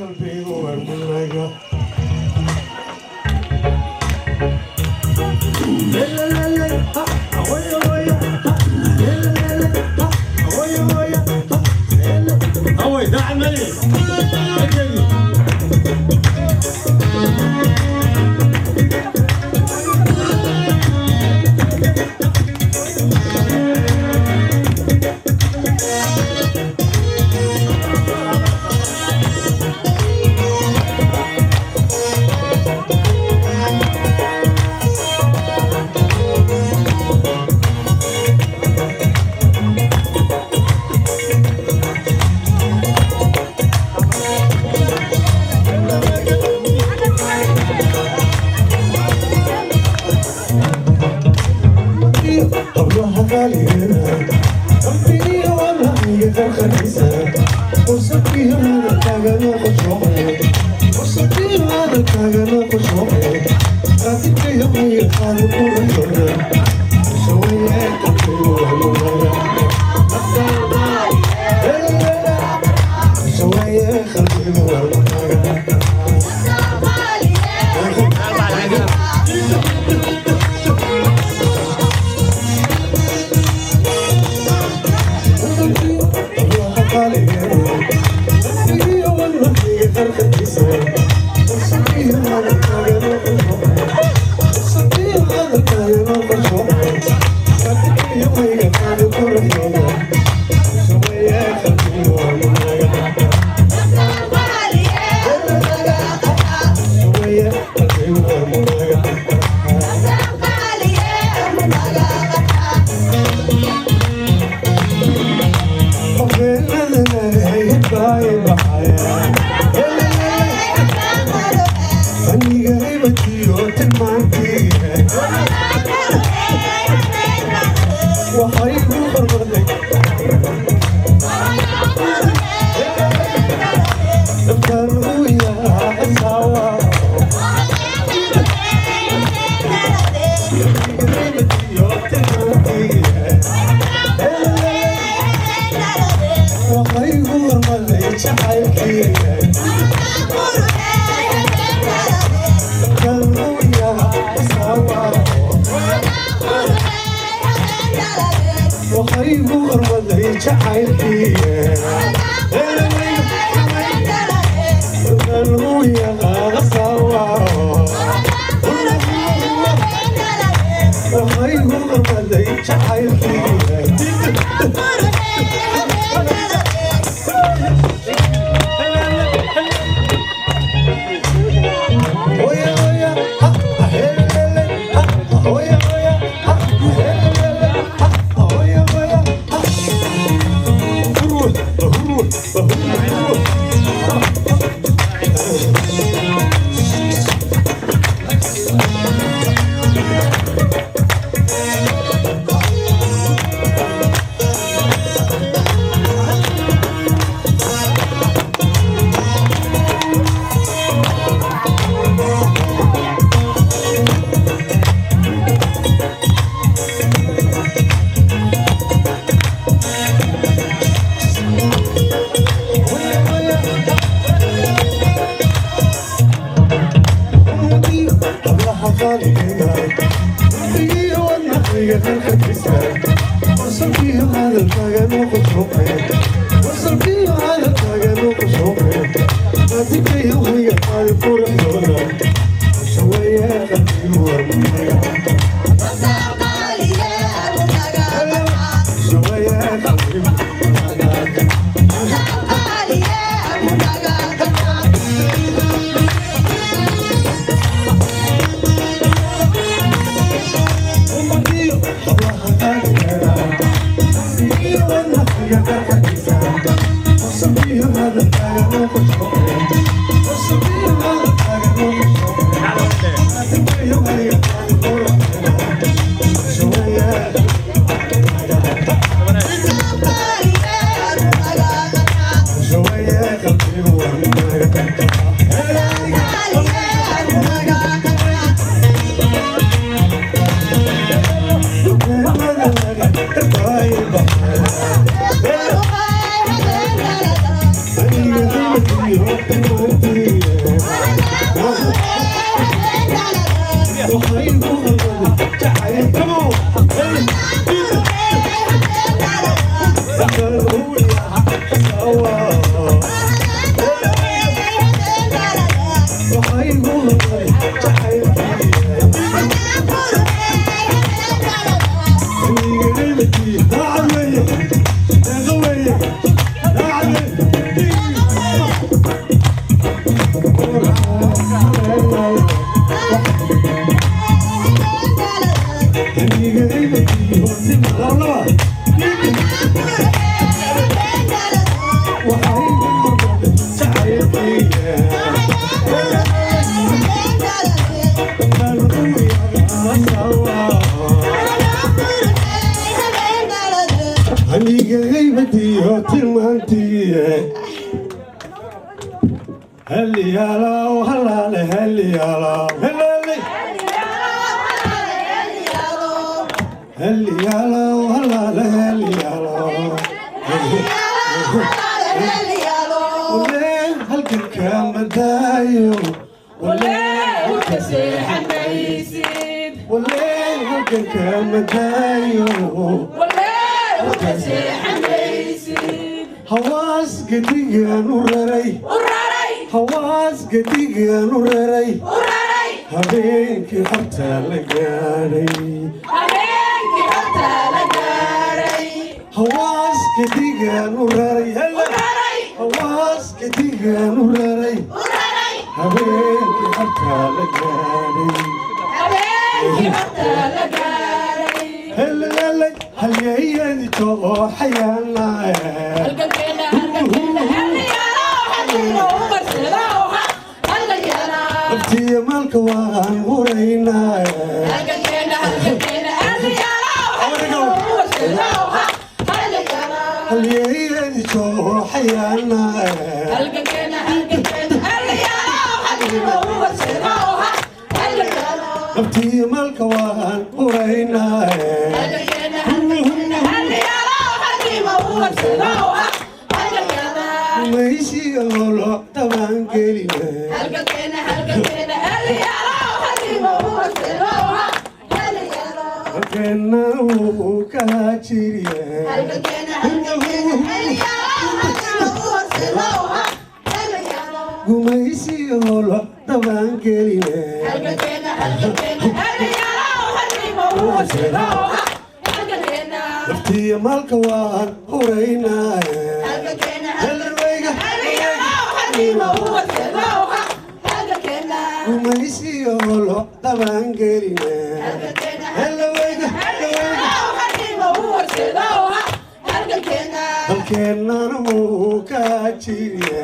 Qalbigu warmanaga. هوي داعي الملك. Hablaha qaaligeena, qalbigiyo wadnahayga qarqarkiisa, fursadkiyo hadalkaagana qosooqe, fursadkiyo hadalkaagana qosooqe, qaadirkayo mayaqaani quruxdooda, sawaye qalbigu warmanaga, sawaye qalbigu warmanaga. Hablaha qaaligeena, qalbigiyo wadnahayga qarqarkiisa, fursadkiyo hadalkaagana qosooqe, fursadkiyo hadalkaagana qosooqe, qaadirkayo mayaqaani quruxdooda, sawaye qalbigu warmanaga, sawaye qalbigu warmanaga. Waxaygu hormaday jacaylkii. Waxaygu hormaday jacaylkii. Oya oya ha helele ha, oya oya ha helele ha, oya oya ha. Hurwa hurwa hurwa. Hablaha qaaligeena, qalbigiyo wadnahayga qarqarkiisa, wasalkiyo hadalkaagana qosooqe, wasalkiyo hadalkaagana qosooqe, qaadirkayo hayga qaadi quruxdooda, sawaye qalbigu warmanaga, sawaye qalbigu warmanaga. Hablaha qaaligeena, qalbigiyo wadnahayga qarqarkiisa, wasalkiyo hadalkaagana qosooqe, wasalkiyo hadalkaagana qosooqe, qaadirkayo hayga qaadi quruxdooda, sawaye sawaye qalbigu warmanaga. Halkeena wuu ka jiriye.